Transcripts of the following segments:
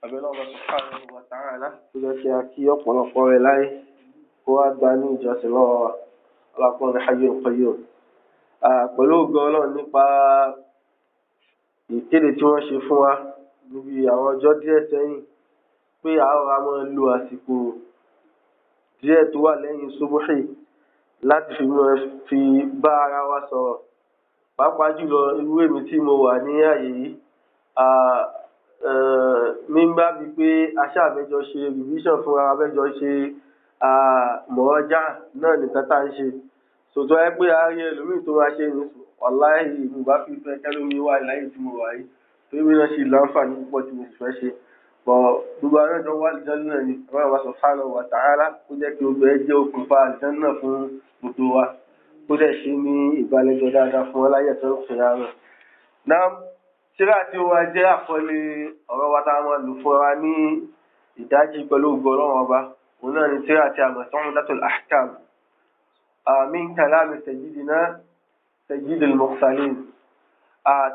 Abẹ́lẹ́ ọba subhanahu wa ta'ala tó jẹ́ kí a kí ọ̀pọ̀lọpọ̀ rẹ̀ láyé kó wá gba ní ìjọsìn lọ́wọ́ wa ọlọ́pàá ní hayyul qayyum. Pẹ̀lú ògo Ọlọ́run, nípa ìkéde tí wọ́n ṣe fún wa níbi àwọn ọjọ́ díẹ̀ sẹ́yìn pé a ó ra máa lo àsìkò díẹ̀ tó wà lẹ́yìn subuhi láti fi máa fi bá ara wa sọ̀rọ̀, pàápàá jùlọ irú èmi tí mo wà ní àyè yìí nígbà bíi pé aṣáàbẹjọ ṣe revision fúnra wa, bẹjọ ṣe mọ̀ọ́jà náà nìkan tá à ń ṣe sòtọ́ ẹ pé a rí ẹlòmíì tó máa ṣe ní wàláhì mo bá fi fẹ́ kẹ́lómi wà láyé tí mo wà yìí, torí mi náà ṣì láǹfààní púpọ̀ tí mo sì fẹ́ ṣe bọ̀. Gbogbo àwọn ẹjọ́ wà àlùjánnà ni Ọlọ́run wa subhanahu wa ta'ala kó jẹ́ kí gbogbo ẹ jẹ́ okùnfà àlùjánnà fún gbogbo wa, kó dẹ̀ ṣe ní ìbálẹ́jọ́ dáadáa fún ọ láyé tó ń ṣe ara náà. Tírà tí ó wá jẹ́ àkọlé ọ̀rọ̀ wa tá a máa lò fún wa ní ìdájí pẹ̀lú ògo Ọlọ́run Ọba, òun náà ni tírà tí a mọ̀ sí Umdatul Ahkam min kalami sayyidina sayyidil mursalin.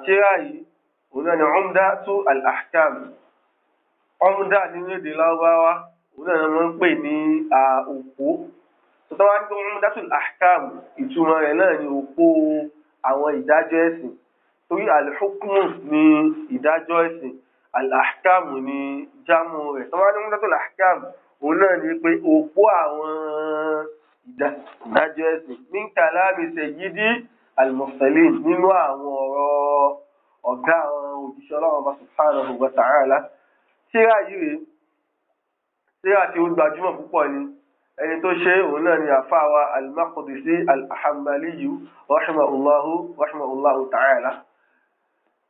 Tírà yìí, òun náà ni Umdatul Ahkam. Umda nínú èdè Lárúbáwá, òun náà ni wọ́n ń pè ní òpó. Tó wá ní Umdatul Ahkam, ìtumọ̀ rẹ̀ náà ni òpó àwọn ìdájọ́ ẹ̀sìn, torí al-hukmu ní ìdájọ́ ẹ̀sìn, al-ahkam ní jámù rẹ̀. Tó wá ní Umdatul Ahkam, òun náà ni pé òpó àwọn ìdájọ́ ẹ̀sìn, min kalami sayyidi al-mursalin, nínú àwọn ọ̀rọ̀ ọ̀gá àwọn òjíṣẹ́ Ọlọ́run Ọba subhanahu wa ta'ala. Tírà yìí rèé, tírà tí ó gbajúmọ̀ púpọ̀ ni. Ẹni tó ṣe òun náà ni àfáà wa al-Maqdisi al-Hanbaliyu rahimahullahu rahimahullahu ta'ala.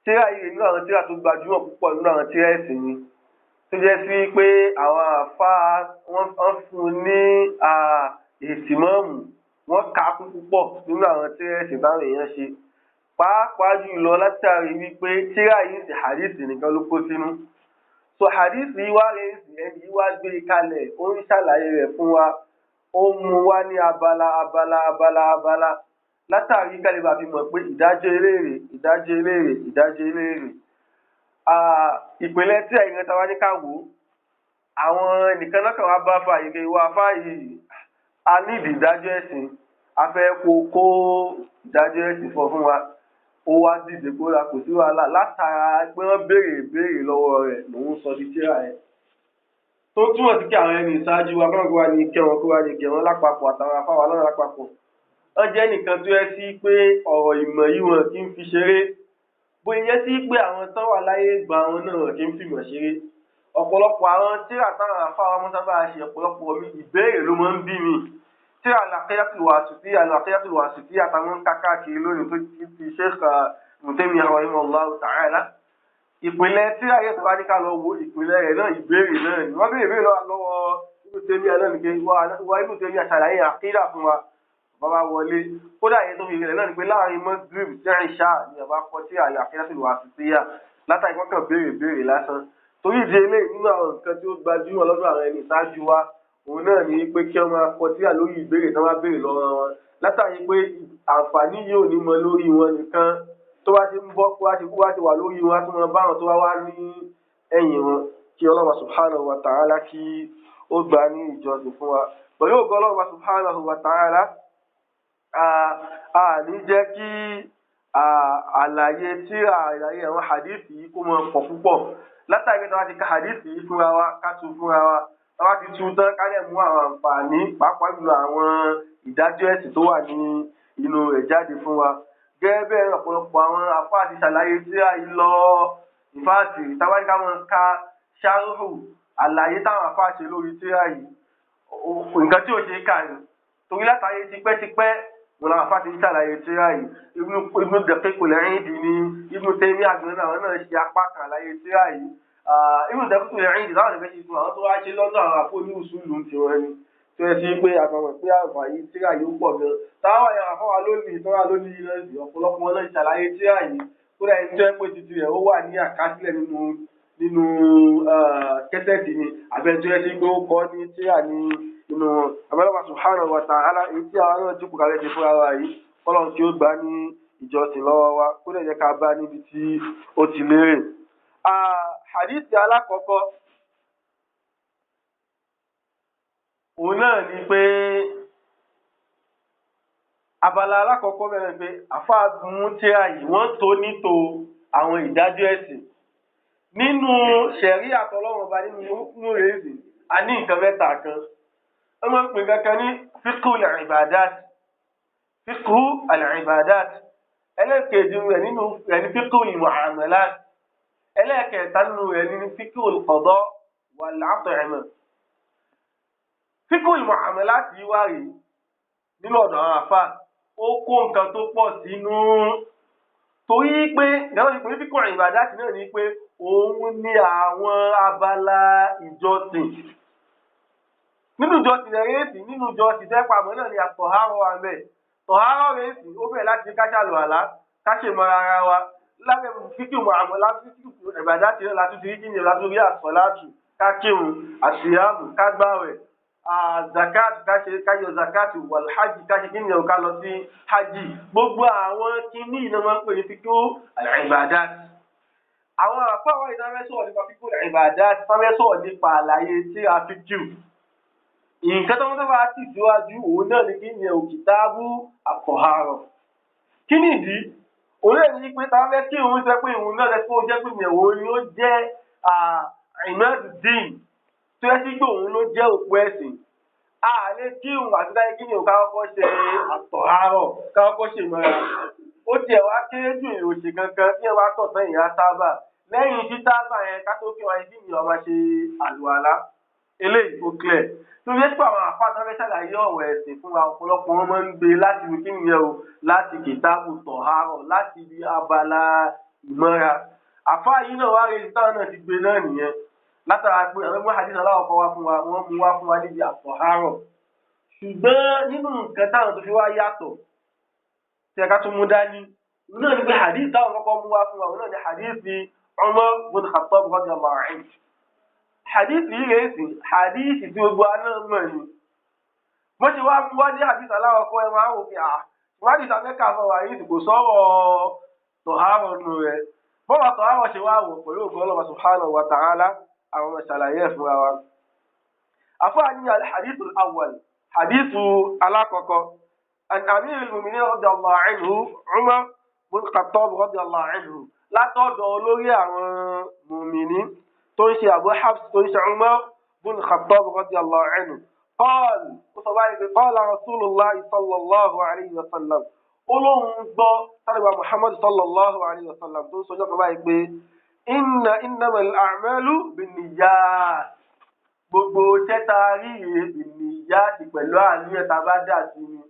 Tírà yìí, nínú àwọn tírà tó gbajúmọ̀ púpọ̀ nínú àwọn tírà ẹ̀sìn ni, tó jẹ́ sí pé àwọn àfáà wọ́n fún un ní ìtìmọ́ọ̀mù, wọ́n kà á kún púpọ̀ nínú àwọn tírà ẹ̀sìn táwọn èèyàn ṣe, pàápàá jùlọ látàrí wípé tírà yìí sì hadith nìkan ló kó sínú. So hadith yìí wá rèé sí, ẹni yìí wá gbé kalẹ̀, ó ń ṣàlàyé rẹ̀ fún wa, ó mú wá ní abala abala abala abala, látàrí kálíbà fi mọ̀ pé ìdájọ́ eléèrè, ìdájọ́ eléèrè, ìdájọ́ eléèrè. Ìpìlẹ̀ tí ẹ̀yin ta wá ní ká wò ó, àwọn nìkan náà kàn wá bá fa ìgbé wa fáyì, a ní ìdájọ́ ẹ̀sìn, a fẹ́ kó kó ìdájọ́ ẹ̀sìn fọ fún wa. Ó wá dìde kó ra, kò sí wàhálà, látara pé wọ́n béèrè ìbéèrè lọ́wọ́ rẹ̀ lòun sọ di tíra ẹ̀, tó túmọ̀ sí kí àwọn ẹni ìṣáájú wa kọ́nà kó wá ní kẹ́ wọn, kó wá ní gẹ̀ wọ́n lápapọ̀, àtàwọn afáwa náà lápapọ̀. Wọ́n jẹ́ nìkan tó yẹ sí pé ọ̀rọ̀ ìmọ̀ yìí wọn kì í fi ṣeré, bóyá yẹ sí pé àwọn tán wà láyé ìgbà wọn náà kì í fìmọ̀ ṣeré. Ọ̀pọ̀lọpọ̀ àwọn tíra táwọn afáwa mọ́ sábà ṣe, ọ̀pọ̀lọpọ̀ mi ìbéèrè ló máa ń bí mi. Tíra Al-Aqidatul Wasitiyya, Al-Aqidatul Wasitiyya àtàwọn ń ká káàkiri lónìí tó ti Sheikh Ibn Taymiyyah rahimahullahu ta'ala, ìpìlẹ̀ tíra yẹn, tó bá ní ká lọ wo ìpìlẹ̀ rẹ̀ náà, ìbéèrè náà ni wọ́n béèrè béèrè lọ́wọ́ Ibn Taymiyyah náà nìkan. Wá Ibn Taymiyyah ṣàlàyé àkídà fún wa, bàbá wọlé. Kódà yẹn tó fi rẹ̀ náà ni pé láàrin Maghrib sí Ìṣá ni bàbá kọ tí Al-Aqidatul Wasitiyya, látàrí wọ́n kàn béèrè béèrè lásán. Torí ìdí eléyìí, nínú àwọn nǹkan tí ó gbajúmọ̀ lọ́dọ̀ àwọn ẹni ìṣáájú wa, òun náà ni pé kí wọ́n máa kọ tírà lórí ìbéèrè tí wọ́n bá béèrè lọ́wọ́ wọn, látàrí pé àǹfààní yìí ò ní mọ lórí wọn nìkan, tó bá ti ń bọ́, kó bá ti kó bá ti wà lórí wọn, á tún mọ báwọn tó bá wá ní ẹ̀yìn wọn. Kí Ọlọ́run subhanahu wa ta'ala kí ó gbà ní ìjọsìn fún wa. Pẹ̀lú ògo Ọlọ́run subhanahu wa ta'ala, a ní jẹ́ kí àlàyé tírà, àlàyé àwọn hadith yìí kó mọ pọ̀ púpọ̀, látàrí pé tí wọ́n ti ka hadith yìí fúnra wa, ká tu fúnra wa, tí wọ́n ti tu tán, ká lè mú àwọn àǹfààní, pàápàá jùlọ àwọn ìdájọ́ ẹ̀sìn tó wà ní inú rẹ̀ jáde fún wa. Gẹ́gẹ́ bẹ́ẹ̀, ọ̀pọ̀lọpọ̀ àwọn àfáà ti ṣàlàyé tírà yìí lọ. Ìfáàtì tábàdí ká máa ka ṣáárù àlàyé táwọn àfáà ṣe lórí tírà yìí, nǹkan tí ò ṣe é kà ní, torí látàyè tipẹ́tipẹ́ wọn làwọn àfáà ti ń ṣàlàyé tírà yìí. Ibn Daqiq al-Eid ní, Ibn Taymiyyah àgbọn náà, àwọn náà ṣe apá kan àlàyé tírà yìí. Ibn Daqiq al-Eid láwọn ìfẹ́ ṣe fún àwọn tó wá ṣe lọ́dọ̀ àwọn àfọ ní usulu ti wọn ni, tó yẹ sí pé àfọwọ́ pé àǹfààní tírà yìí ó pọ̀ gan. Táwọn àyàn àfọwà lónìí tó wà lónìí yìí náà sì, ọ̀pọ̀lọpọ̀ wọn náà ṣàlàyé tírà yìí. Kódà ẹni tó yẹ pé títí rẹ̀ ó wà ní àkásílẹ̀ nínú kẹ́sẹ̀tì ni, àbẹ́ tó yẹ sí pé ó kọ́ ní tírà ní inú wọn. Abẹ́lẹ́wà subhanahu wa ta'ala, èyí tí àwọn náà jókòó kalẹ̀ ṣe fúnra wa yìí, kọ́lọ́n kí ó gbà ní ìjọsìn lọ́wọ́ wa, kó lè jẹ́ ká bá níbi tí ó ti lérè. Hadith alákọ̀ọ́kọ́ Òun náà ni pé abala alákọ̀ọ́kọ́ bẹ̀rẹ̀ pé àfáà mú tírà yìí, wọ́n tó nítò àwọn ìdájọ́ ẹ̀sìn nínú ṣẹ̀rí àtọlọ́wọ́n ọba nínú hukumu rèézì. A ní nǹkan mẹ́ta kan. Wọ́n máa ń pè kankan ní fiqhu al-ibadat, fiqhu al-ibadat. Ẹlẹ́ẹ̀kejì rẹ̀ nínú rẹ̀ ní fiqhu al-muamalat. Ẹlẹ́ẹ̀kẹta nínú rẹ̀ ní fiqhu al-qada wal-at'ima. Fiqhu al-muamalat yìí wá rèé nínú ọ̀dọ̀ àwọn àfáà, ó kó nǹkan tó pọ̀ sínú, torí pé ìdájọ́ ìpè fiqhu al-ibadat náà ni pé òun ní àwọn abala ìjọsìn. Nínú ìjọsìn rẹ̀ rèésì, nínú ìjọsìn tẹ́ pamọ́ náà ni àtọ̀hárọ̀ wà ń bẹ̀. Tọ̀hárọ̀ rèésì ó bẹ̀rẹ̀ láti káṣàlù àlá, káṣèmọ́ra ara wa. Lábẹ́ fíkì àmọ́ lábẹ́ fíkì ìbàdàtì náà látún ti rí kíni, látún rí àsọ̀látù, kákírun, àṣìyàmù, kágbáwẹ̀, zakat, káṣe káyọ zakat, wàlhájì, káṣe kíni ká lọ sí hajj. Gbogbo àwọn kíní iná máa ń pè ní fíkì ìbàdàtì. Àwọn àfáwọn ìdáfẹ́ sọ̀rọ̀ nípa fíkì ìbàdàtì, sáfẹ́ sọ̀rọ̀ nípa àlàyé tí a fi kí nǹkan tó ń sábà tì síwájú, òun náà ni kí ni ẹ̀ kìtàbù àtọ̀hárọ̀. Kí ni ìdí? Òun náà ní pé táwọn fẹ́ kí òun sọ pé òun náà lẹ́sìn ó jẹ́ pé ìyẹn òun ni ó jẹ́ ìmọ̀dùdín tó yẹ sí pé òun ló jẹ́ òpó ẹ̀sìn. A lè kí òun àti táyé kí ni òun ká kọ́kọ́ ṣe àtọ̀hárọ̀, ká kọ́kọ́ ṣe ìmọ̀ra. Ó tiẹ̀ wá kéré jù ìròṣì kankan tí ẹ wá tọ̀ tán ìyá tábà. Lẹ́yìn tí tábà yẹn ká tó kí wọn kí ni ó máa ṣe àlùwàlá. Eléyìí ó clear. Tó yẹ pé àwọn àfáà tó fẹ́ ṣàlàyé ọ̀rọ̀ ẹ̀sìn fún wa, ọ̀pọ̀lọpọ̀ wọn máa ń gbé láti ibi kíni yẹn o, láti kìtàbù tọ̀hárọ̀, láti ibi abala ìmọ̀ra. Àfáà yìí náà wá retí táwọn náà ti gbé náà nìyẹn. Látara pé àwọn ẹgbẹ́ hadith aláwọ̀ wá fún wa, wọ́n mú wá fún wa níbi àtọ̀hárọ̀. Ṣùgbọ́n nínú nǹkan táwọn tó fi wá yàtọ̀ tí ẹ ká tún mú dání, òun náà ni pé hadith táwọn kọ́kọ́ mú wá fún wa, òun náà ni hadith Umar bin Khattab radiyallahu anhu. Hadith yìí rèé sí hadith tí gbogbo wa náà mọ̀ ni. Bó ṣe wá mú wá ní hadith aláwọ̀kọ́, ẹ máa wò pé à wọ́n hadith amẹ́ka fún wa yìí kò sọ̀rọ̀ tọ̀hárọ̀ nù rẹ̀. Bọ́wọ̀ tọ̀hárọ̀ ṣe wá wò pẹ̀lú ògo Ọlọ́run subhanahu wa ta'ala, àwọn ọmọ ṣàlàyé ẹ̀ fúnra wa. Àfáà ní al-hadith al-awwal, hadith alákọ̀ọ́kọ́, an amir al-mu'minin radiyallahu anhu Umar bin Khattab radiyallahu anhu, látọ̀dọ̀ olórí àwọn mùmìnì tó ń ṣe Abu Hafs, tó ń ṣe Umar bin Khattab radiyallahu anhu. Qal, ó sọ báyìí pé qala Rasulullah sallallahu alayhi wa sallam, ó lóun gbọ́ sáré Muhammad sallallahu alayhi wa sallam tó ń sọjọ́ kan báyìí pé innamal a'malu binniyat, gbogbo tẹ́ta rí rèé binniyat, pẹ̀lú àníyàn tá a bá dà sí ni.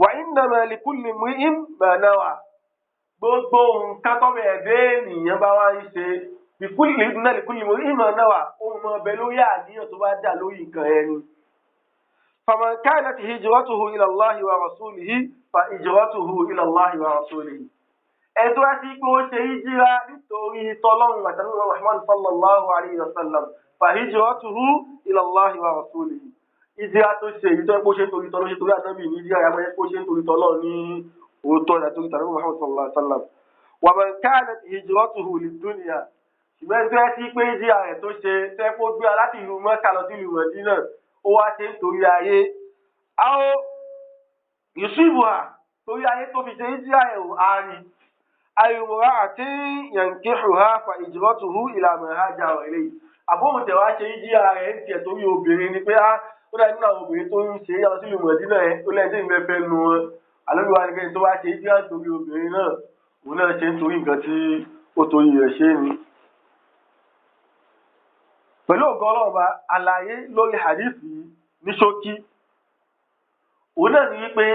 Wa innama likulli imri'in ma nawa, gbogbo nǹkan tọ́mọ ẹ̀dẹ́ ènìyàn bá wá ń ṣe, inna likulli imri'in ma nawa, òun mọ ọbẹ̀ lórí àníyàn tó bá dà lórí nǹkan ẹni. Faman kanat hijratuhu ila Allahi wa rasulihi fa hijratuhu ila Allahi wa rasulihi. Ẹni tó wá sí pé ó ṣe hijira nítorí tọ́lọ́run àtàlùmọ́ Muhammad sallallahu alayhi wa sallam, fa hijratuhu ila Allahi wa rasulihi. Hijira tó ṣe èyí tó ẹ pé ó ṣe nítorí tọ́lọ́, ṣe torí ànábì ní hijira yàgbọ́ ẹ pé ó ṣe nítorí tọ́lọ́ ní òótọ́ àti tàbí Muhammad sallallahu alayhi wa sallam. Wa man kanat hijratuhu lid-dunya, ṣùgbọ́n tó ẹ sí pé hijira rẹ̀ tó ṣe tẹ́ kó gbé láti ìlú Mẹ́kà lọ sí ìlú Mẹdínà, ó wá ṣe nítorí ayé. Àwọn yusufuha, torí ayé tó fi ṣe hijira ẹ̀ ò àárín. Àìwòrán àti yankihuha fa hijratuhu ila ma hajara ilayhi. Àbóhùn tẹ̀ wá ṣe hijira rẹ̀ ń tiẹ̀ torí obìnrin ni pé á ó dá nínú àwọn obìnrin tó ń ṣe yàtọ̀ sí ìlú Mẹdínà yẹn, ó lẹ́yìn tí ìfẹ́ fẹ́ nu wọn. Àlọ́ ìwà ni pé tó wá ṣe hijira torí obìnrin náà, òun náà ṣe nítorí nǹkan tí ó torí rẹ̀ ṣe ni. Pẹ̀lú ògo Ọlọ́run ba, àlàyé lórí hadith yìí ní ṣókí, òun náà ní wípé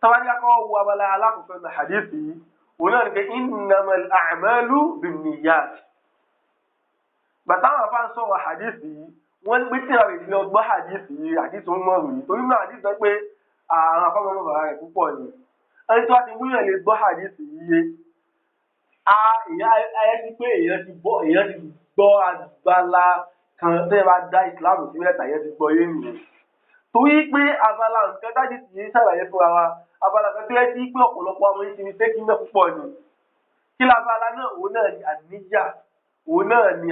tọ́wádìí wo abala alákọ̀ọ́kọ́ ní hadith yìí, òun náà ní pé innamal a'malu binniyat. Bàtà àwọn afá ń sọ̀rọ̀ hadith yìí, wọ́n ní pé tí àwọn ènìyàn gbọ́ hadith yìí, hadith ń mọ̀ yìí, torí náà hadith sọ pé àwọn afá mọ̀ bàbá rẹ̀ púpọ̀ ni. Ẹni tó wá ti múyàn lè gbọ́ hadith yìí yé, ayé sí pé èèyàn ti gbọ́ abala kan tó yẹ bá dá ìsìláàmù sí mẹ́ta, yẹn ti gbọ́ yé nìyẹn. Torí pé abala nǹkan dájú sì yé ṣàlàyé fúnra wa, abala kan tó yẹ sí pé ọ̀pọ̀lọpọ̀ àwọn yìí ti ní sékí náà púpọ̀ ni. Kí labala náà? Òun náà ni àníyà, òun náà ni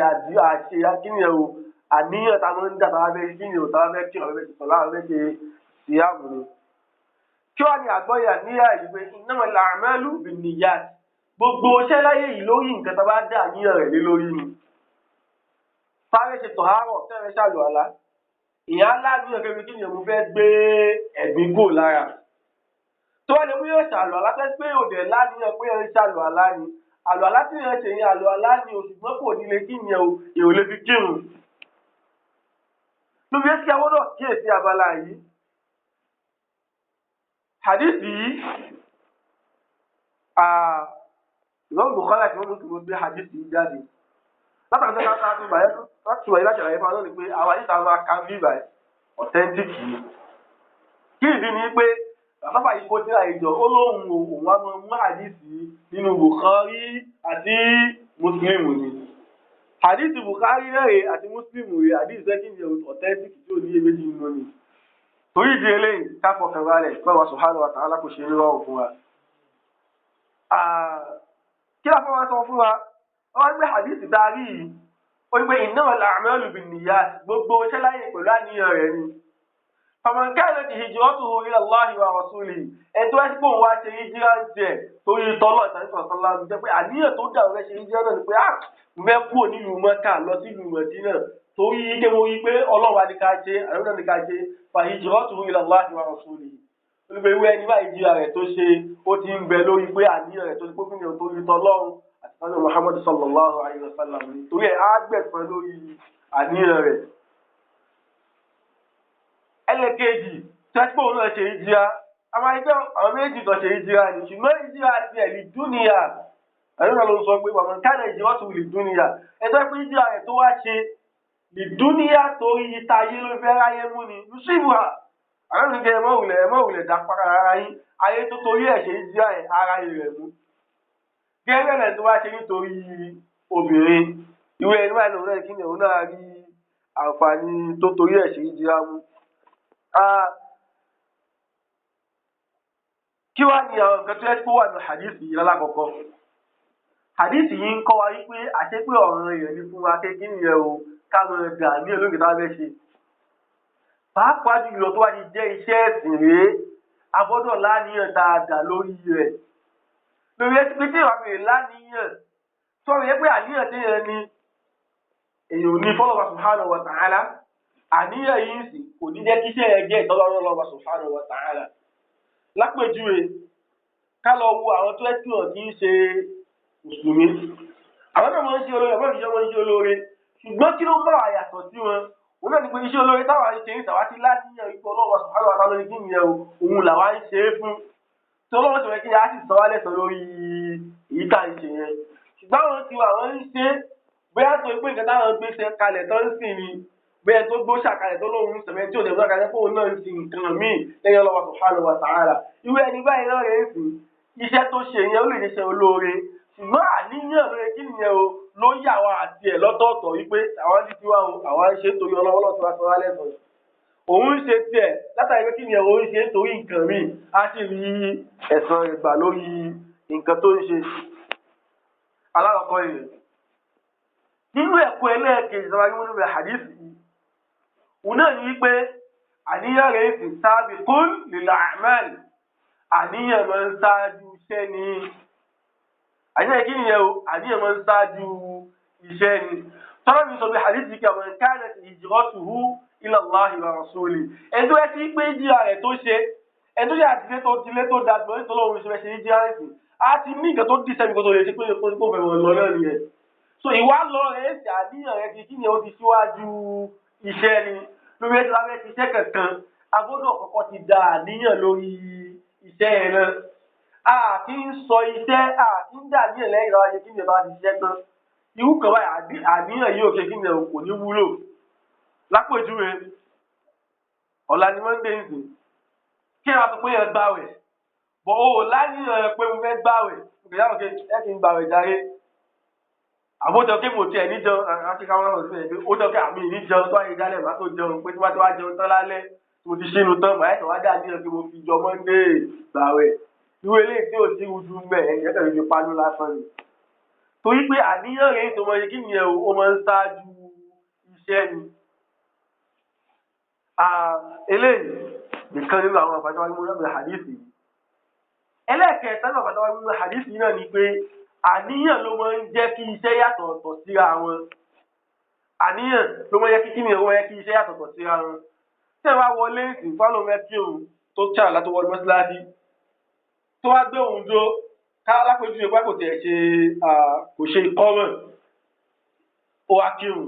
àṣe kíni ẹ̀ o, Àníyàn tá a máa ń dà tá a fẹ́ kí ni o, tá a fẹ́ kí ọ̀rẹ́ fẹ́ sọ̀lá, a fẹ́ ṣe síyàmù ni. Kí wàá ní àgbọ́yé àníyàn yìí pé innamal a'malu binniyat. Gbogbo iṣẹ́ láyé yìí lórí nǹkan tá a bá dà àníyàn rẹ̀ lé lórí ni. Sáré ṣe tọ̀hárọ̀, sáré ṣàlùwàlá. Ìyá aláàníyàn kẹ́mi kí ni mo fẹ́ gbé ẹ̀gbin kúrò lára. Tó wá lè mú yóò ṣàlùwàlá tẹ́ pé òdẹ̀ láníyàn pé ẹ̀ ń ṣàlùwàlá ni. Àlùwàlá tí yẹn ṣe yẹn àlùwàlá ni o, ṣùgbọ́n kò ní lè kí yẹn o, èrò lè fi kírun. Lóbi ẹ́ sí àwọn náà kíyèsí abala yìí. Hadith yìí, Imam Bukhari àti Imam Muslim gbé hadith yìí jáde. Látàrí tó láti láti wáyé láti ṣàlàyé fún wa lónìí pé àwọn àyíká máa ka bí ìbàyẹ̀ authentic ni. Kí ìdí ni pé bàbá yìí kó tíra ìjọ, ó lóun òun á máa mú hadith yìí nínú Bukhari àti Muslim ni. Hadith Bukhari rẹ̀ àti Muslim rẹ̀ hadith sẹ́kìn ní authentic tí ò ní iyèméjì nínú ni. Torí ìdí eléyìí ká fọkàn balẹ̀ kí Allah subhanahu wa ta'ala kò ṣe ní rọrùn fún wa. Kí la fẹ́ wá sọ fún wa? Wọ́n gbé hadith darí yìí. Ó ní pé innamal a'malu binniyat, gbogbo iṣẹ́ láyé pẹ̀lú àníyàn rẹ̀ ni. Faman kanat hijratuhu ila Allahi wa rasulihi. Ẹni tó wá sí pé òun wá ṣe hijira ń tiẹ̀ torí tọ́lọ̀ ìtàníṣọ̀ sọ́lá ń jẹ́ pé àníyàn tó dà rẹ̀ ṣe hijira náà ni pé ah mo fẹ́ kúrò nílùú Mẹ́kà lọ sílùú Mẹdínà torí ike mo rí pé Ọlọ́run wa ní ká ṣe, àlọ́ náà ní ká ṣe, fa hijratuhu ila Allahi wa rasulihi. Olùgbé ìwé ẹni báyìí jíra rẹ̀ tó ṣe ó ti ń bẹ lórí pé àníyàn rẹ̀ tó ṣe pópin ní torí tọ́lọ́run àti tọ́lọ́ Muhammad sallallahu alayhi wa sallam ni. Torí ẹ̀ á gbẹ̀san lórí àníyàn rẹ̀. Ẹlẹ́kejì tẹ́sípò náà ṣe ìjìyà, àwọn ẹgbẹ́ àwọn méjì kan ṣe ìjìyà ni, ṣùgbọ́n ìjìyà ti ẹ̀ lè dúnìyà. Àyọ̀nà ló ń sọ pé wàmọ̀ kánà ìjìyà tó lè dúnìyà. Ẹjọ́ pé ìjìyà rẹ̀ tó wá ṣe lè dúnìyà torí ìta ayé ló fẹ́ ráyé mú ni. Yusufu ha, àwọn ènìyàn ẹ mọ̀ wùlẹ̀ dá pàkàrà ara yín, ayé tó torí ẹ̀ ṣe ìjìyà ẹ̀ ara rẹ̀ mú. Gẹ́gẹ́ rẹ̀ tó wá ṣe nítorí obìnrin, ìwé ẹni báyìí lòun náà kí ni òun náà rí àǹfààní tó torí ẹ̀ ṣe ìjìyà mú. Kí wá ní àwọn nǹkan tó yẹ kó wà ní hadith yìí lálákọ̀ọ́kọ́? Hadith yìí ń kọ́ wa wípé àṣé pé ọ̀ràn èèyàn ní fún wa kékeré yẹn o, ká máa dà ní olóògbé tá a fẹ́ ṣe. Pàápàá jùlọ tó wá ti jẹ́ iṣẹ́ ẹ̀sìn rèé, a gbọ́dọ̀ láníyàn dáadáa lórí rẹ̀. Lórí ẹ ti pé tí ìwà mi láníyàn, sọ̀rọ̀ yẹ pé àníyàn tí yẹn ni èèyàn ò ní fọlọ́wà subhanahu wa ta'ala. Àníyàn yìí sì kò ní jẹ́ kíṣẹ́ ẹ jẹ́ ìtọ́lọ́rọ́ subhanahu wa ta'ala. Lápèjúwe, ká lọ wo àwọn tó ẹ́tì hàn kí ń ṣe mùsùlùmí. Àwọn náà máa ń ṣe olóore, àwọn ìṣe máa ń ṣe olóore. Ṣùgbọ́n kí ló bá wa yàtọ̀ sí wọn? Òun náà ni pé iṣẹ́ olóore táwa ń ṣe ìtàwá ti láníyàn ipò Ọlọ́run subhanahu wa ta'ala lórí kí nìyẹn o, òun làwa ń ṣe é fún. Tí Ọlọ́run sì fẹ́ kí a sì sọ wá lẹ́san lórí èyí tá à ń ṣe yẹn. Ṣùgbọ́n àwọn tiwa àwọn ń ṣe bóyá tó pé nǹkan táwọn gbé ṣe kalẹ̀ tó ń sìn ni, bóyá tó gbó ṣàkalẹ̀ tó lóun ń sẹ̀mẹ́ tí ò dẹ̀gbọ́n kalẹ̀ fóun náà ń sin nǹkan míì lẹ́yìn Ọlọ́run subhanahu wa ta'ala. Irú ẹni báyìí náà rèé sí iṣẹ́ tó ṣe yẹn ó lè ṣe olóore, ṣùgbọ́n àníyàn lórí kí nìyẹn o ló yà wá àti ẹ̀ lọ́tọ̀ọ̀tọ̀ wípé àwọn ti tiwa o, àwọn ń ṣe torí Ọlọ́run tó wá sọ wá lẹ́san. Òun ń ṣe tiẹ̀ látàrí pé kí nìyẹn òun ń ṣe torí nǹkan míì, á sì rí ẹ̀san rẹ̀ gbà lórí nǹkan tó ń ṣe. Alákọ̀ọ́kọ́ yẹn. Nínú ẹ̀kọ́ ẹlẹ́ẹ̀kejì tó wá rí nínú hadith yìí, òun náà ní wípé àníyàn rẹ̀ sì sabiqun lil a'mal. Àníyàn máa ń ṣáájú iṣẹ́ ni. Àníyàn kí nìyẹn o? Àníyàn máa ń ṣáájú iṣẹ́ ni. Tọ́lá mi sọ bí hadith yìí kí àwọn kanat hijratuhu ila Allahi wa rasulihi. Ẹni tó yẹ sí pé ìjìyà rẹ̀ tó ṣe, ẹni tó yẹ àtìlé tó tilé tó da jùlọ nítorí òun ṣe fẹ́ ṣe ìjìyà rẹ̀ sí, á ti ní nǹkan tó dì sẹ́mi kó tó lè ṣe pé kó fẹ́ wọn lọ náà nìyẹn. So ìwà lọ rẹ̀ ṣe àníyàn rẹ̀ ti kí ni ó ti ṣíwájú iṣẹ́ ni. Lórí ẹni tí wọ́n fẹ́ ṣiṣẹ́ kankan, a gbọ́dọ̀ kọ́kọ́ ti da àníyàn lórí iṣẹ́ yẹn náà. A kì í sọ iṣẹ́, a kì í dà níyàn lẹ́yìn lọ́wọ́ ṣe kí ni ẹ bá ti ṣiṣẹ́ tán. Irú kan báyìí àníyàn yìí ò ṣe kí ni kò ní wúlò. Lápèjúwe, ọ̀la ni Monday ń sìn. Kí ẹ wá sọ pé ẹ gbàwẹ̀, bọ̀ o láníyàn pé mo fẹ́ gbàwẹ̀, ìyá òkè ẹ kì í gbàwẹ̀ jàre. Àbójọ kí mo tiẹ̀ ní jẹun, àti káwọn náà sọ pé ó jọ kí àmì ní jẹun tó ayé jálẹ̀ má tó jẹun pé tí wọ́n ti wá jẹun tán lálẹ́, mo ti ṣínu tán, màá ẹ̀sán wá dà níyàn pé mo fi jọ Monday gbàwẹ̀. Irú eléyìí tí ò sí ojú mẹ́ ẹ̀ ẹ̀ kàn fi panu lásán ni. Torí pé àníyàn rẹ̀ tó mọ ṣe kí nìyẹn o, ó máa ń ṣáájú iṣẹ́ ni. Eléyìí nìkan nínú àwọn àǹfààní wáyé múlẹ̀ hadithi yìí. Ẹlẹ́ẹ̀kẹta nínú àǹfààní wáyé múlẹ̀ hadithi yìí náà ni pé àníyàn ló máa ń jẹ́ kí iṣẹ́ yàtọ̀ ọ̀tọ̀ síra wọn. Àníyàn ló máa ń jẹ́ kí kíni ó máa ń jẹ́ kí iṣẹ́ yàtọ̀ ọ̀tọ̀ síra wọn. Tí ẹ bá wọlé ìsìn fáwọn ọmọ kí òun tó ṣàlà látó wọlé mọ́síláṣí tó wá gbé òun dúró ká lápẹjù yẹn pé kò tiẹ̀ ṣe kò ṣe ìkọ́mọ̀ ó wá kírun.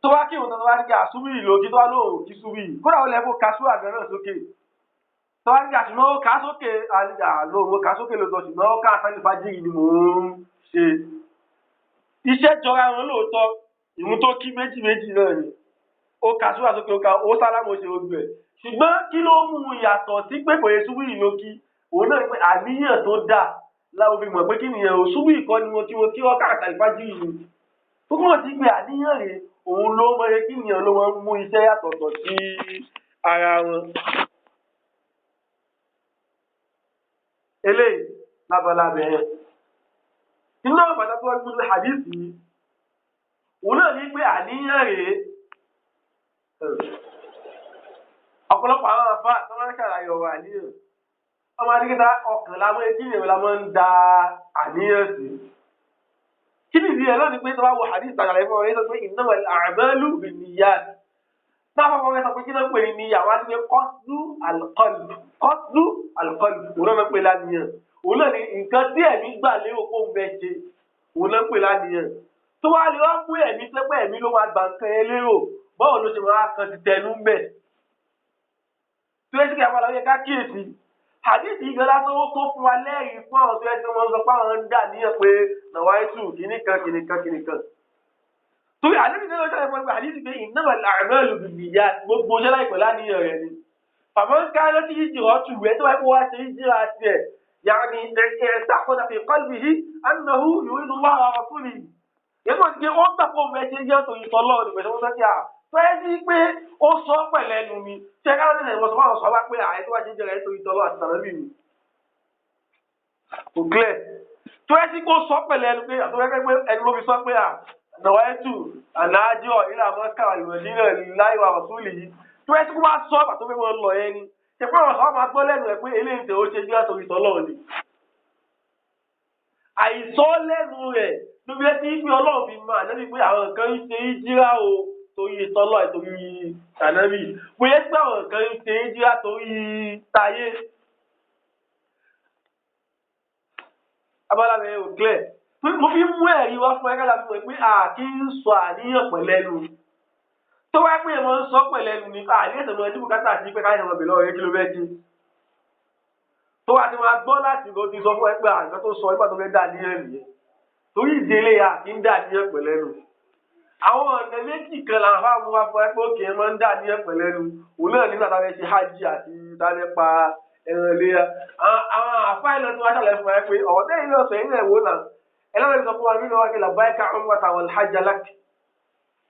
Tó wá kírun tó wá ní kí àsúbì lókì tó wá lóhùn kí súbì kódà ó lẹ́kọ̀ọ́ ka súrà gan náà sókè. Tó wá ní kí àṣùmọ́ ó ká sókè àlóhùn ó ká sókè lóòótọ́ ṣùgbọ́n ó ká àsálì fájìrì ni mò ń ṣe. Iṣẹ́ jọra wọn lóòótọ́, ìrun tó kí méjì méjì náà ni. Ó ka súrà sókè ó ka ó sálámù ó ṣe gbogbo ẹ̀. Ṣùgbọ́n kí ló mú un yàtọ̀ sí pé kò yẹ súbì lókì? Òun náà ni pé àníyàn tó dáa láwọn fi mọ̀ pé kí nìyẹn ò súbì kọ́ ni mo kí mo kí wọ́n ká àsálì fájìrì ni. Tó túmọ̀ sí pé àníyàn rèé òun ló mọ kí nìyẹn ló máa ń mú iṣẹ́ yàtọ̀tọ̀ sí ara wọn. Eléyìí lábala bẹ̀rẹ̀. Inú àwọn pàtàkì wọn gbọ́dọ̀ hadith yìí, òun náà ní pé àníyàn rèé. Ọ̀pọ̀lọpọ̀ àwọn àfa tó máa ń ṣàlàyé ọ̀rọ̀ àníyàn. Ọmọ adigunta ọkàn lámọ́ kí nìyẹn la máa ń da àníyàn sí. Kí nìdí ẹ̀ lónìí pé tó bá wo hadith tàgàlà ìfọwọ́ yẹn sọ pé innamal a'malu binniyat. Táwọn ọmọ sọ pé kí ló ń pè ní níyà wá ní qasdu al-qalb. Qasdu al-qalb òun náà ń pè láníyàn. Òun náà ní nǹkan tí ẹ̀mí gbà lérò kó ń bẹ ṣe òun náà ń pè láníyàn. Tó wá lè wá mú ẹ̀mí pẹ́pẹ́ ẹ̀mí ló máa gbà nǹkan ẹ lérò báwo ló ṣe máa kan ti tẹnu ń bẹ̀. Tó yẹ kí àwọn àlàyé ká kíyèsí. Hadith yìí gan lásán ó tó fún wa lẹ́rìí fún àwọn tó yẹ kí wọ́n sọ pé àwọn ń dà níyàn pé nàwáìtù kìnnìkan kìnnìkan kìnnìkan. Torí àdébí náà ṣàlàyé fún wa hadith pé innamal a'malu binniyat gbogbo iṣẹ́ láìpẹ́ láníyàn rẹ̀ ni. Faman kanat hijratuhu ẹ̀ tó wáyé kó wá ṣe hijira tiẹ̀ ya'ni i'taqada fi qalbihi annahu yuridu Allaha wa rasulahu. Yẹ́n tó ti pé ó gbà pé òun fẹ́ ṣe jẹ́ torí tọ́lọ́ ní pẹ̀lú ọ̀sán tí a fẹ́ sí pé ó sọ pẹ̀lẹ́ nu mi. Ṣé ká ló ń sọ fún àwọn sọ́wá pé àyè tó wá ṣe jẹ́ rẹ̀ torí tọ́lọ́ àti tàbí mi? Kò clear. Tó yẹ sí kó sọ pẹ̀lẹ́ ẹnu pé àtúwẹ́ pé ẹnu ló fi sọ pé à nàwáyétù ànájọ ìlà mọ́kà ìrọ̀lẹ́ láìwà rọ̀súlì yìí. Tó yẹ sí kó máa sọ àtúwẹ́ pé wọ́n lọ yẹn ni. Ṣé pé àwọn sọ́wọ́ máa gbọ́ lẹ́nu ẹ̀ pé eléyìí tẹ̀ ó ṣe jẹ́ torí tọ́lọ́ ni? Àìsọ lẹ́nu rẹ̀ ló fi ẹ́ pé Ọlọ́run fi máa lẹ́bi pé àwọn nǹkan ń ṣe ìjírá o torí tọ́lọ́ torí tànábì. Bóyá pé àwọn nǹkan ń ṣe ìjírá torí tayé. Abala rẹ̀ ò clear. Mo fi mú ẹ̀rí wá fún ẹ̀ka láti mọ̀ pé a kì í sọ àníyàn pẹ̀lẹ́nu. Tó wá pé èèmọ̀ ń sọ pẹ̀lẹ́nu ni àní ẹ̀sẹ̀ mọ̀ ní bùkátà sí pé káyọ̀ mọ̀ bèèrè lọ́wọ́ kí ló fẹ́ ṣe. Tó wá ti máa gbọ́ láti lọ ti sọ fún ẹ pé àgbẹ̀ tó sọ nígbà tó fẹ́ dà níyàn nìyẹn. Torí ìdílé a kì í dà níyàn pẹ̀lẹ́nu. Àwọn ọ̀nà méjì kan làwọn afáàmù wa fún ẹ pé òkè máa ń dà níyàn pẹ̀lẹ́nu. Òun náà nígbà tá a fẹ́ ṣe hajj àti tá a fẹ́ pa ẹran iléyá. Àwọn àfáà ìlọ tí wọ́n ṣàlàyé fún ẹ pé ọ̀rọ̀ tẹ́yìn náà sọ yín náà wò náà. Ẹlọ́run sọ fún wa nínú wa kí labbaika umratan wal hajja lak.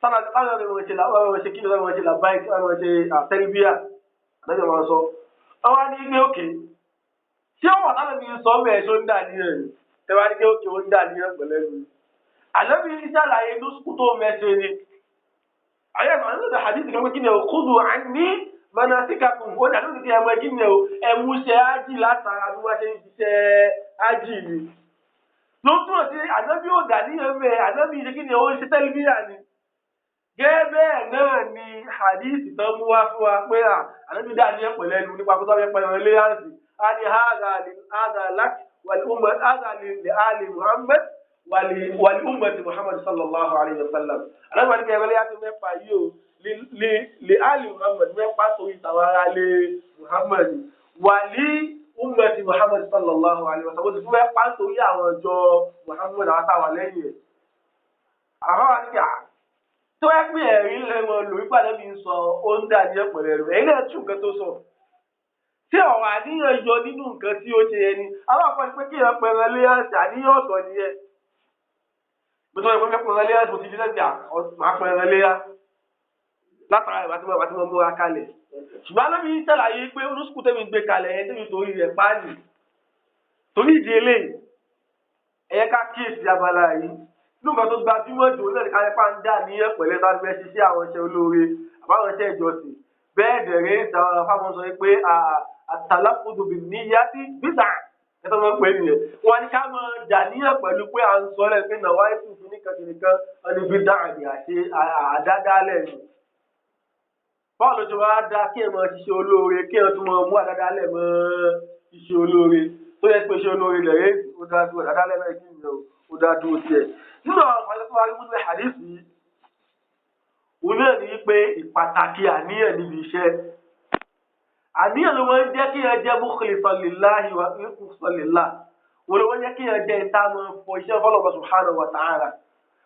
Sábà táwọn ọmọ ṣe làwọn ṣe kí ni wọ́n ṣe labbaik wọ́n ṣe àtẹ́lbíà àtẹ́lbíà wọn sọ. Ọwọ́ ní pé òkè tí ọwọ́ táwọn mi sọ mẹ́ẹ̀ tó ń dà níyàn ni. Ẹ wá ní pé òkè ó ń dà níyàn pẹ̀lẹ́nu. Ànábì ṣàlàyé lóṣù tó mẹ́ṣe ni. Àyẹ̀ àná hadith kan pé kí ni o khudhu anni manasikakum. Ó dàbí ti ẹmọ kí ni o ẹmú ṣe ájì látara bí wọ́n ṣe ń ṣiṣẹ́ ájì ni. Ló túmọ̀ sí ànábì ò dà níyàn mẹ́ ànábì ṣe kí ni o ń ṣe tẹ́lifíà ni. Gẹ́gẹ́ bẹ́ẹ̀ náà ni hadith tán mú wá fún wa pé ànábì dà níyàn pẹ̀lẹ́nu nípa kó tó fẹ́ pẹ̀lú ẹlẹ́yàsì. A ní hadha lak wal umma hadha li ali Muhammad wàlí ummati Muhammad sallallahu alayhi wa sallam. Ànábì wà ní kí ẹlẹ́yà tó mẹ́fà yìí o lè ali Muhammad mẹ́fà torí tàwọn ará lé Muhammad wàlí ummati Muhammad sallallahu alayhi wa sallam. Ó ti fún mẹ́fà torí àwọn ọjọ́ Muhammad àwọn táwọn lẹ́yìn ẹ̀. Àwọn wà ní kí tó yẹ pé ẹ̀rí lẹ́wọ̀n lò wípé ànábì ń sọ ó ń dà ní ẹ̀pẹ̀lẹ̀ rẹ̀ ẹ̀yin náà tún nǹkan tó sọ. Tí ọ̀rọ̀ àníyàn yọ nínú nǹkan tí ó ṣe ẹni alákọ̀ọ́ ni pé kí èèyàn pẹran léyàsì àníyàn ọ̀tọ̀ nìyẹn. Mo sọ pé pẹran léyàsì mo ti di lẹ́sìn máa pẹran léyà látara ìwà tí mo múra kalẹ̀. Ṣùgbọ́n ànábì ń ṣàlàyé pé olùsùkú tẹ́mi gbé kalẹ̀ ẹ̀ tẹ́mi torí rẹ̀ páàlì. Torí ìdí eléyìí ẹ̀yẹ ká kíyèsí abala yìí. Nǹkan tó gbajúmọ̀ jù náà ní ká nípa ń dà ní ẹ̀pẹ̀lẹ́ tá a fẹ́ ṣiṣẹ́ àwọn iṣẹ́ olóore Àbáwọn iṣẹ́ ìjọsìn bẹ́ẹ̀ dẹ̀rẹ́ ìtàwọn afáwọn sọ pé àtàlákùdù bì níyà sí bídà ẹ̀tọ́ máa ń pè é nìyẹn. Wọ́n ní ká máa dàníyàn pẹ̀lú pé à ń sọ lẹ́nu pé nàwa ètò ìfúnníkan kìnìkan wọn ní bídà àdì àṣe àdádálẹ̀ ni. Báwo ló ṣe wá dá kí ẹ máa ṣiṣẹ́ olóore, kí ẹ tún máa mú àdádálẹ̀ mọ́ iṣẹ́ olóore tó yẹ pé iṣẹ́ olóore lẹ̀rẹ́ ó dá dúró, àdádálẹ̀ náà kí ni ó dá dúró tiẹ̀. Nínú àwọn àǹfààní tó wá rí múlẹ̀ hadith yìí, òun náà ní pé ìpàtàkì àníyàn níbi iṣẹ́. Àníyàn ló máa ń jẹ́ kí ẹ jẹ́ mukhlisan lillahi wa mukhlisan lillah. Òun ló máa ń jẹ́ kí ẹ jẹ́ ìta máa fọ iṣẹ́ fọlọ́mọ subhanahu wa ta'ala.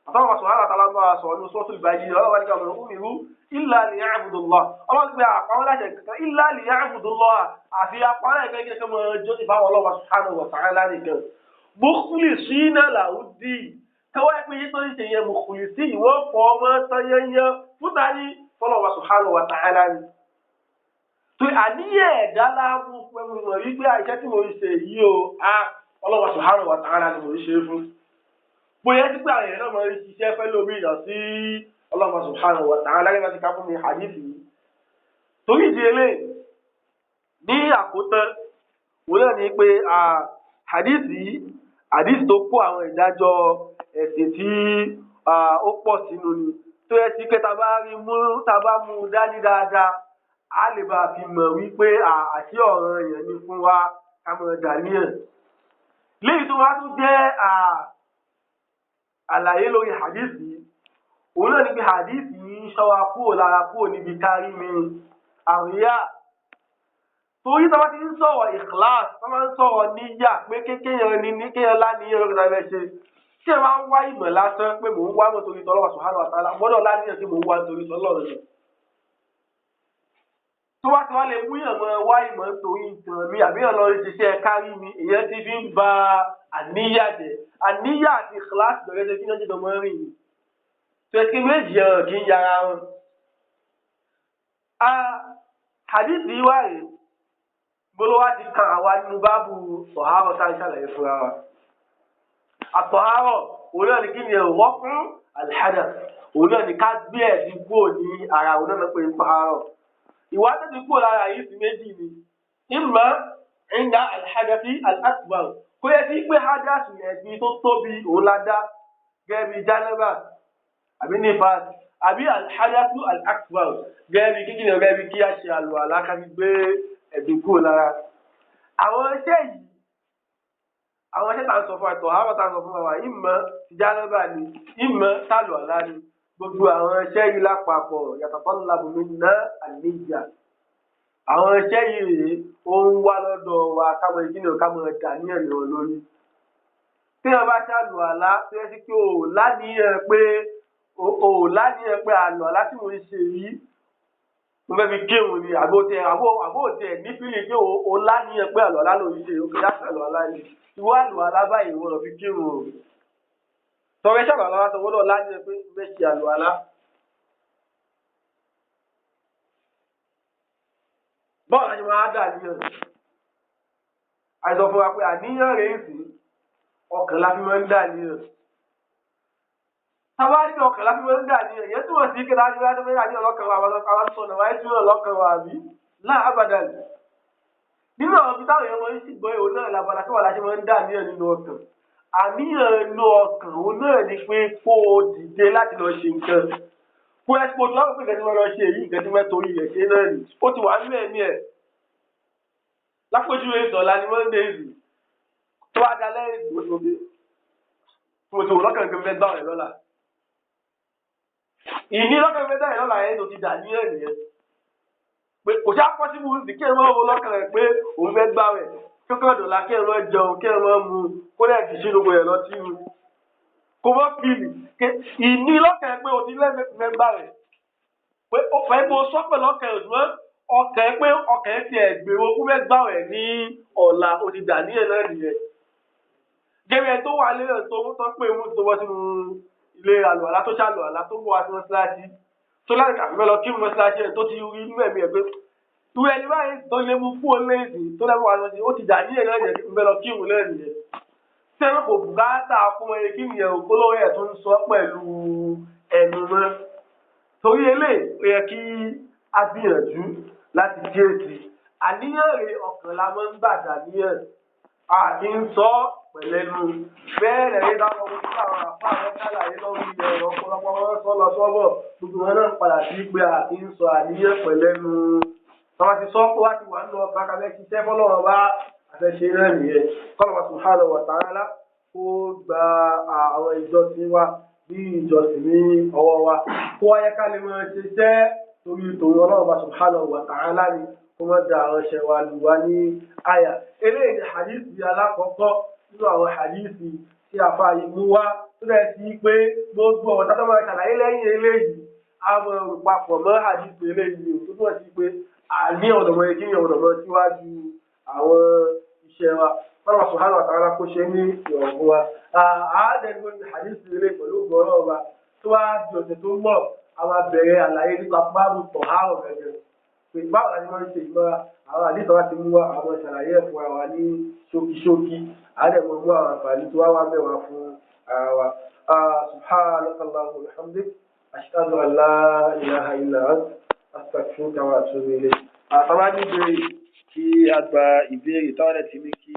Àtàwọn subhanahu wa ta'ala máa sọ ní suratul Bayyinah, ọlọ́wọ́ ní káwọn umiru illa liya'budullah. Ọlọ́run ti pé àpamọ́ láṣẹ kankan illa liya'budullah, àfi àpamọ́ láṣẹ kankan kí wọ́n jọ́sìn fáwọn ọlọ́wọ́ subhanahu wa ta'ala nìkan. Mukhlisina lahu-ddin. Káwá pé yín tó ń ṣe yẹn mukhlisi, ìwọ́n fọ́ ọmọ tán yányán fúta ní fọlọ́wọ́ subhanahu wa ta'ala ni. Torí àníyàn ẹ̀dá láàmú pẹ̀lú mọ̀ wípé àìṣẹ́ tí mo ń ṣe yìí o, Ọlọ́hun subhanahu wa ta'ala ni mo ń ṣe fún. Bóyá sí pé àwọn èèyàn náà máa ń ṣiṣẹ́ fẹ́ lómi ìyàn sí Ọlọ́hun subhanahu wa ta'ala lẹ́yìn láti ká fún mi hadith yìí. Torí ìdí eléyìí, ní àkótán, òun náà ní pé hadith yìí, hadith tó kó àwọn ìdájọ́ ẹ̀sìn tí ó pọ̀ sínú ni. Tó yẹ sí pé tá bá rí mú, tá bá mú dání dáadáa, a lè bá fi mọ̀ wípé àṣé ọ̀ràn èèyàn ni fún wa ká mọ̀ dàníyàn. Léyìí tó wá tún jẹ́ àlàyé lórí hadith yìí, òun náà ni pé hadith yìí ń ṣọ́ wa kúrò lára kúrò níbi kárí mi àríyá. Torí tá bá ti ń sọ̀rọ̀ ikhlas, tá bá ń sọ̀rọ̀ níyà pé kéèyàn ní kéèyàn láníyàn lórí ta fẹ́ ṣe. Tí ẹ máa ń wá ìmọ̀ lásán pé mò ń wá mọ̀ torí t'Ọlọ́run subhanahu wa ta'ala, gbọ́dọ̀ láníyàn tí mò ń wá torí t'Ọlọ́run ni. Tó bá ti wá lè mú yàn mọ́ wá ìmọ̀ nítorí nǹkan mi àbí yàn lọ ṣiṣẹ́ kárí mi, èèyàn ti fi ń ba àníyà jẹ́. Àníyà àti ikhlas bẹ̀rẹ̀ ṣe kí ní ọjọ́ mọ́ rìn ni. Tẹ̀sí méjì hàn kì í yára wọn. Hadith yìí wá rèé, gbólóhùn wa ti kan àwa nínú báàbù tọ̀hárọ̀ tá à ń ṣàlàyé fúnra wa. Àtọ̀hárọ̀ òun náà ni kí ni ẹ̀wọ́ fún alhadath, òun náà ni ká gbé ẹ̀sìn kúrò ní ara, òun náà pé ń tọ̀hárọ̀. Ìwà tó ti kúrò lára yìí sí méjì ni. Imma inda alhadathi al-akbar. Kó yẹ sí pé hadath ẹ̀gbin tó tóbi òun la dá gẹ́gẹ́ bí janaba àbí nifas àbí alhadathu al-akbar gẹ́gẹ́ bí kíkìnì gẹ́gẹ́ bí kí a ṣe àlùwàlá ká fi gbé ẹ̀gbin kúrò lára. Àwọn iṣẹ́ yìí, àwọn iṣẹ́ tá à ń sọ fún wa, tọ̀hárọ̀ tá à ń sọ fún wa, ìmọ̀ janaba ni, ìmọ̀ sàlùwàlá ni. Gbogbo àwọn iṣẹ́ yìí lápapọ̀ yatatallabu minna an-niyya. Àwọn iṣẹ́ yìí rèé, ó ń wá lọ́dọ̀ wa káwọn ìkíni ò ká mọ̀ dàníyàn lé wọn lórí. Tí ẹ bá ṣàlùwàlá, tó yẹ sí pé o ò láníyàn pé o ò láníyàn pé àlùwàlá tí mò ń ṣe yìí, mo fẹ́ fi kírun ni, àbó tiẹ̀ àbó tiẹ̀ ní fílì pé o láníyàn pé àlùwàlá ló ń ṣe, o kì í ṣàlùwàlá ni. Ìwọ àlùwàlá báyìí wọ́n fi kírun o. Tọrẹ ṣàlùwàlá wá sọ wọ́n láníyàn pé mo fẹ́ ṣe àlùwàlá. Bọ́ọ̀lù àti máa dà níyàn. Àìsàn fún wa pé àníyàn rèé sí ọkàn la fi máa ń dà níyàn. Táwa ní ọkàn la fi máa ń dà níyàn. Ìyẹn túmọ̀ sí kí láti wá tó fẹ́ àníyàn lọ́kàn wa, àwọn sọ̀nà wáyé túmọ̀ lọ́kàn wa àbí? Láà abadan. Nínú àwọn ibi táwọn èèyàn máa ń ṣìgbọ́ ìhò náà labala kí wà láti máa ń dà níyàn nínú ọkàn. Àníyàn inú ọkàn òun náà ni pé kó o dìde láti lọ ṣe nǹkan. Kó ẹ kó o tó wá pé nǹkan tí wọ́n lọ ṣe èyí, nǹkan tí wọ́n torí rẹ̀ ṣe náà nì. Ó ti wà nínú ẹ̀mí ẹ̀. Lápòjúwe ìdọ̀la ni Monday yìí. Tó wá dalẹ́ ìdìbò tí mo ti wò lọ́kàn pé mo fẹ́ gbà wẹ̀ lọ́la. Ìní lọ́kàn fẹ́ gbà wẹ̀ lọ́la yẹn tó ti dà ní ẹ̀ nìyẹn. Pé kò ṣá pọ́sibú sí kí ẹ máa wo lọ́kàn rẹ̀ pé òun fẹ́ gbà wẹ̀. Kókó dọ̀la kí ẹ máa jẹun, kí ẹ máa mu, kó lẹ́ẹ̀ fi ṣe gbogbo ẹ̀ lọ tí mu. Kò mọ́ fìlì. Ìní lọ́kàn pé o ti lẹ́ẹ̀fẹ́ gbà wẹ̀. Pé ó fẹ́ kó sọ́pẹ̀ lọ́kàn ẹ̀ ṣùgbọ́n ọkàn pé ọkàn ti ẹ̀ gbèrò kó fẹ́ gbà wẹ̀ ní ọ̀la, o ti dà ní ẹ̀ náà nìyẹn. Gẹ́gẹ́ tó wà lérò tó ń tọ́ pé òun tó wọ́ sínú ilé àlùwàlá tó ṣàlùwàlá tó wọ́ aṣọ mọ́ṣáláṣí tó láti kàfé lọ kí mọ́ṣáláṣí ẹ̀ tó ti rí inú ẹ̀mí ẹ̀ pé ìwé ẹni báyìí tó lé mú kú oléèdì tó lẹ́mú aṣọ sí ó ti dà ní ẹ̀ náà yẹn fẹ́ lọ kírun náà nìyẹn. Sẹ́wọ́n kò bùkátà fún ẹ kí nìyẹn òkólówó ẹ̀ tó ń sọ pẹ̀lú ẹnu mọ́. Torí eléyìí, ó yẹ kí a gbìyànjú láti kíyèsí. Àníyàn rẹ̀, ọkàn la máa ń gbà dàníyàn. A kì í sọ pẹ̀lẹ́nu. Bẹ́ẹ̀ lẹ́yìn táwọn ọmọ tí àwọn àfáà wọn ṣàlàyé lórí ọ̀rọ̀, ọ̀pọ̀lọpọ̀ wọn sọ lọ sọ́bọ̀. Gbogbo wọn náà padà sí pé a kì í sọ àníyàn pẹ̀lẹ́nu. Tọ́ba ti sọ pé wá ti wà nínú ọkàn káfẹ́ ṣiṣẹ́ fọlọ́run bá àfẹ́ṣe náà nìyẹn. Kọ́lọ́mà subhanahu wa ta'ala kó gba àwọn ìjọsìn wa ní ìjọsìn ní ọwọ́ wa. Kó wáyé ká lè máa ṣiṣẹ́ torí tòun Ọlọ́run bá subhanahu wa ta'ala ni kó má da àwọn iṣẹ́ wa lù wá ní àyà. Eléyìí ni hadithi alákọ̀ọ́kọ́ nínú àwọn hadithi tí afa yìí mú wá, tó dẹ̀ sí pé gbogbo ọ̀tá tó máa ṣàlàyé lẹ́yìn eléyìí á mọ papọ̀ mọ́ hadithi eléyìí, tó túmọ̀ sí pé àní ọ̀dọ̀mọ̀ yẹ kí ní ọ̀dọ̀mọ̀ síwájú àwọn iṣẹ́ wa. Fọlọ́wọ́ subhanahu wa ta'ala kó ṣe ní ìrọ̀rùn fún wa. Àádẹ́nu ní hadithi eléyìí pẹ̀lú ògbọ́n Ọlọ́run tó wá di ọ̀sẹ̀ tó ń bọ̀, a máa bẹ̀rẹ̀ àlàyé nípa báàbù tọ̀hárọ̀ gẹ́gẹ́, pé báwo la ṣe máa ń ṣe ìmọ̀ra. Àwọn àdìsọ́ wa ti mú wa àwọn ṣàlàyé ẹ̀ fún wa ní ṣókíṣókí, àádẹ́mọ̀ mú àwọn àǹfààní tó wá wá mẹ́wàá fún ara wa. Subhanaka Allahumma wa bihamdik, ashhadu an la ilaha illa ant, astaghfiruka wa atubu ilayk. Àtàwọn ní ìbéèrè, kí a gba ìbéèrè táwọn ẹ̀ ti ní kí.